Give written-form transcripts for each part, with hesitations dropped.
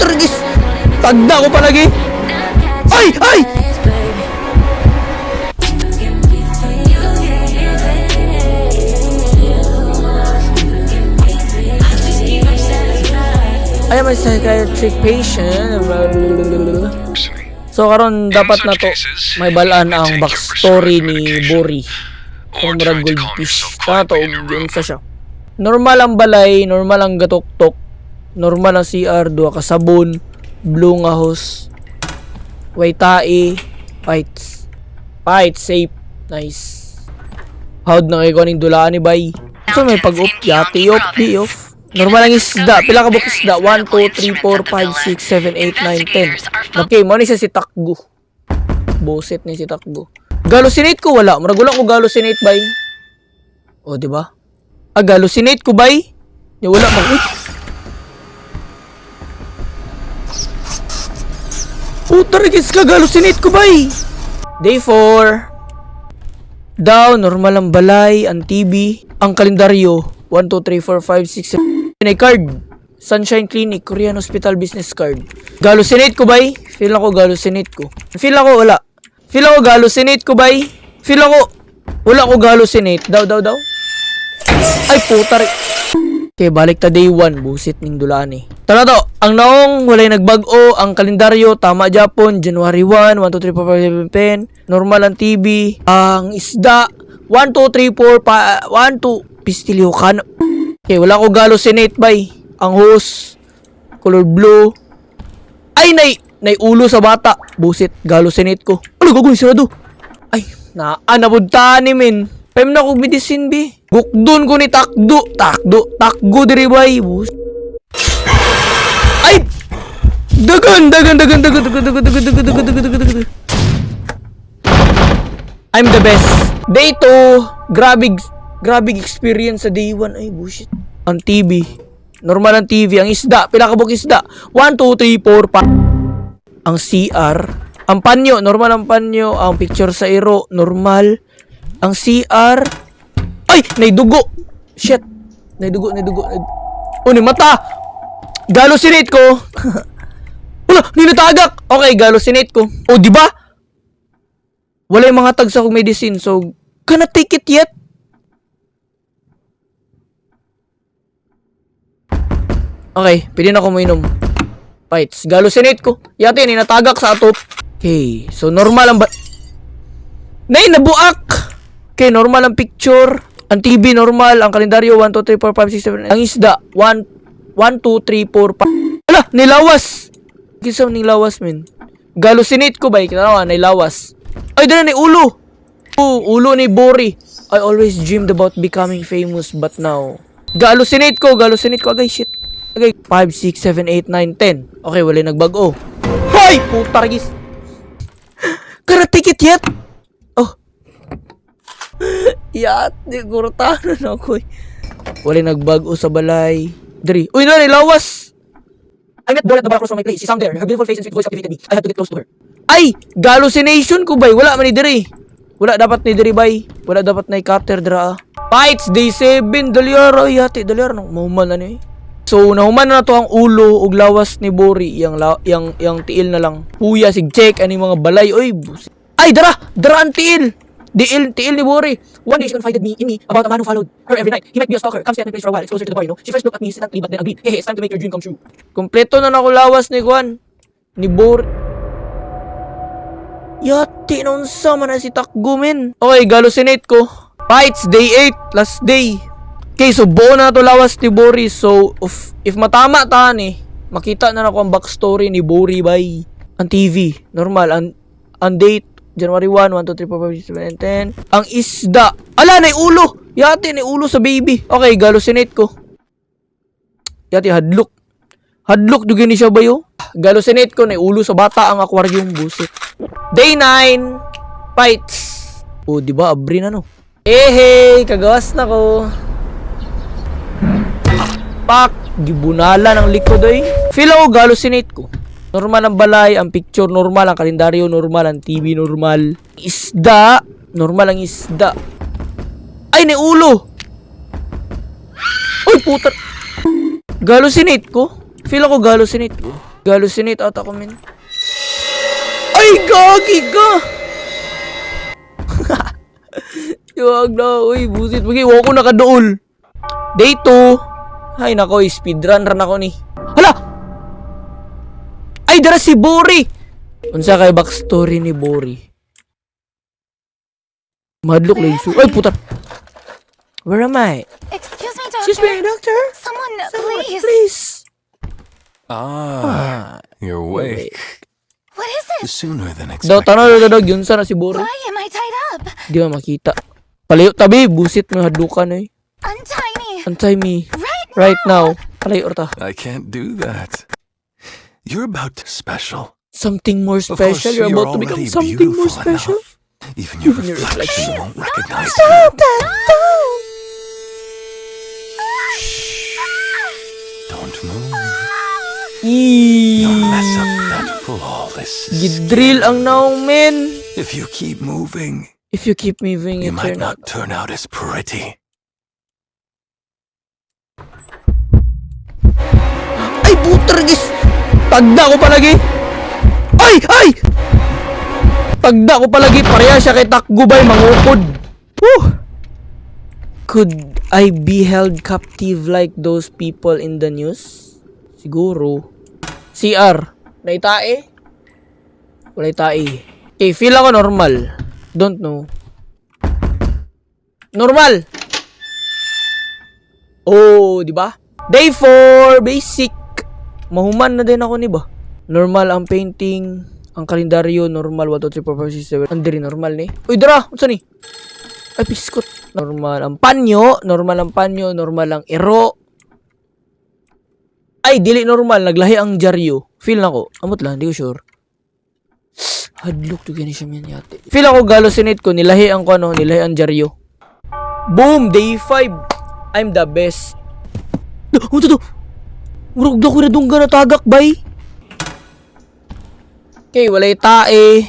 Putrigis! Tagda ko palagi! Ay! Ay! I am a psychiatric patient. So karon dapat na to may balaan ang backstory ni Bori. Kung murag goldfish. Ta to og unsa siya. Normal ang balay, normal ang gatuktok, normal ang CR, duha ka sabon, blue nga hose, way tae, fights. Fight, safe, nice. Howd na kayo kaning dulaan ni bay. So may pag-up, yati off, di off. Normal ang isda. Pila ka buok isda? 1, 2, 3, 4, 5, 6, 7, 8, 9, 10. Okay, mo ni siya si Takgo. Boset ni si Takgo. Galusinate ko wala. Murag wala ko galusinate bay. O, di ba? Ah, galusinate ko bay. Di wala man. Uy. Puta rigis ka, galusinate ko bay. Day 4. Down, normal ang balay, ang TV, ang kalendaryo. 1, 2, 3, 4, 5, 6, 7, 8, card. Sunshine Clinic, Korean Hospital Business Card. Galusinate ko, bay. Feel ako galusinate ko. Feel ako, wala. Feel ako galusinate ko, bay. Feel ako, wala ko galusinate. Daw, daw, daw. Ay, puta rin. Okay, balik ta day 1. Busit ning dulaan eh. Tara to, ang naong walay nagbag-o, ang kalendaryo, tama Japon, January 1, 1, 2, 3, 4, 5, 6, 7, 10. Normal ang TV, ang isda, 1, 2, 3, 4, 5, 1, 2, pistilyo ka na. Okay, wala ko galusinate bay. Ang hose, color blue. Ay, nay ulo sa bata. Busit, galusinate ko. Ano, gagawin, sarado. Ay, naa nabunta ni min. Pem na kog medicine bi. Gukdon ko ni takdo. Takdo, takgo diri bay. Bus. Ay! Dagan, dagan, dagan, dagan, dagan, dagan, dagan, dagan, dagan, dagan, dagan, dagan. I'm the best. Day 2, grabe, grabe experience sa day 1. Ay, bullshit. Ang TV. Normal ang TV. Ang isda. Pila ka buok isda? 1, 2, 3, 4, 5. Ang CR. Ang panyo. Normal ang panyo. Ang picture sa iro. Normal. Ang CR. Ay! Naidugo! Shit! Naidugo, naidugo. Oh, ni mata! Galusinate ko! Wala! Ninatagak! Okay, galusinate ko. Oh, di ba? Wala yung mga tag sa akong medicine. So, cannot take it yet. Okay, pwede na ako mainom. Fights. Galusinate ko. Yate, ninatagak sa atop. Okay, so normal ang ba... Nay, nabuak! Okay, normal ang picture. Ang TV, normal. Ang kalendaryo, 1, 2, 3, 4, 5, 6, 7. Ang isda, 1, 1, 2, 3, 4, 5. Ala, nilawas! Kisa nilawas, min. Galusinate ko ba? Kita na, nilawas. Ay, dala ni ulo! Oh, ulo ni Bori. I always dreamed about becoming famous, but now... Galusinate ko. Agay, shit. Agay, 5, 6, 7, 8, 9, 10. Okay, wala nagbago. Hoy! Puta ragis. Cannot take it yet! Oh. Yat, di kurtanan ako eh. Wala nagbago sa balay. Diri. Uy, na, lawas! I met Dora at the bar across from my place. She sang there. Her beautiful face and sweet voice captivated me. I had to get close to her. Ay! Galucination ko bay. Wala man ni diri. Wala dapat ni diri bay. Wala dapat na cutter dira. Ah. Fights day 7 daliara ay hati daliara nang mahuman na ni. So nahuman na to ang ulo ug lawas ni Bori yang la, yang yang tiil na lang. Huya sig check ani mga balay oy. Ay dara, dara ang tiil. Diil, tiil ni Bori. One day she confided me in me about a man who followed her every night. He might be a stalker. Come stay at my place for a while. It's closer to the bar, you know. She first looked at me hesitantly but then agreed. Hey, it's time to make your dream come true. Kompleto na nako lawas ni Juan. Ni Bori. Yati na unsa man na si Takgo men. Okay, galusinate ko. Fights day 8, last day. Okay, so buo na to lawas ni Bori. So if matama ta ni, makita na nako ang backstory ni Bori bay. Ang TV, normal ang date January 1, 1, 2, 3, 4, 5, 6, 7, 10. Ang isda. Ala, nay ulo. Yati, nay ulo sa baby. Okay, galusinate ko. Yati, hadlok. Hadlok, dugin ni siya bayo. Galusinate ko, nay ulo sa bata ang aquarium busit. Day 9, fights. O, di ba? Abri na no. Eh, hey, kagawas na ko. Pak, gibunala ng likod ay. Feel ako, galusinate ko. Normal ang balay, ang picture normal, ang kalendaryo normal, ang TV normal. Isda, normal ang isda. Ay, ni ulo! Uy, puta. Galusinate ko. Feel ako galusinate ko. Hallucinate ata ko, men. Ay, gagi ka! Wag na, uy, busit. Magi, wa ko nakaduol. Day 2. Ay, nako, speedrun ran ako ni. Hala! Ay, dara si Bori! Unsa kay backstory ni Bori? Madlok lang su. Ay, puta! Where am I? Excuse me, doctor. Excuse me, doctor. Someone, Someone, please. please. Ah, you're awake. What is it? Sooner than Daw, expected. tanaw na daw, yun sana si Bori. Why am I tied up? Di ba makita? Palayo tabi, busit mo hadukan eh. Untie me. Untie me. Right. Right now. Palayo ta. I can't do that. You're about to special. Something more Of course, special. You're about to become already something more beautiful special. enough. Even your Even your reflection reflection. won't recognize you. Stop that! Down! Don't move. Eee. You'll mess up that flawless skin. Gidrill ang naong, men. If you keep moving, If you keep moving, you you might turn out. not turn out as pretty. Ay, butergis! Tagda ko palagi! Ay! Ay! Tagda ko palagi. Pareha siya kay Takgubay, mangukod. Whew! Could I be held captive like those people in the news? Siguro. CR. Naitae? Walay tae. Okay, feel ako normal. Don't know. Normal! Oh, di ba? Day 4, basic. Mahuman na din ako ni ba? Normal ang painting, ang kalendaryo, normal 1 2 3 4 5 6 7. Ang diri normal ni. Uy, dara, unsa ni? Ay, piskot. Normal ang panyo, normal ang panyo, normal ang ero. Ay, dili normal, naglahi ang dyaryo. Feel na ko. Amot lang, di ko sure. Hadlok to gani siya man yate. Feel ako hallucinate ko, nilahi ang ko ano, nilahi ang dyaryo. Boom! Day 5! I'm the best. Oh, to? Murag ko na dungga na tagak, bay. Okay, walay tae.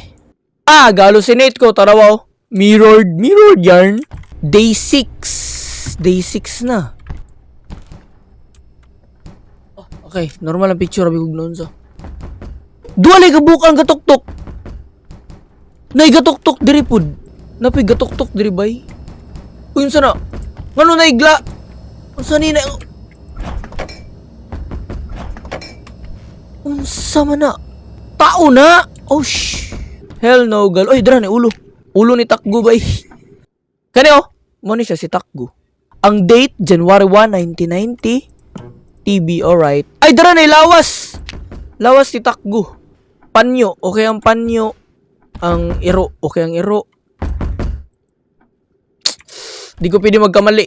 Ah, hallucinate ko. Tara, wow. Mirrored, mirrored yarn. Day 6. Day 6 na. Oh, okay, normal ang picture. Abi kog noon sa. Duwa ka bukang gatuktok. Nay gatuktok diri pud. Napi gatuktok diri bay. Uy, unsa na? Ngano naigla? Unsa ni na? Unsa man na? Tao na! Oh, sh! Hell no, gal. Oy, dara ni ulo. Ulo ni Takgo bay. Kani oh, mo ni siya si Takgo. Ang date, January 1, 1990. TV, alright. Ay, dara na lawas! Lawas si Takgo. Panyo, okay ang panyo. Ang iro, okay ang iro. Di ko pwede magkamali.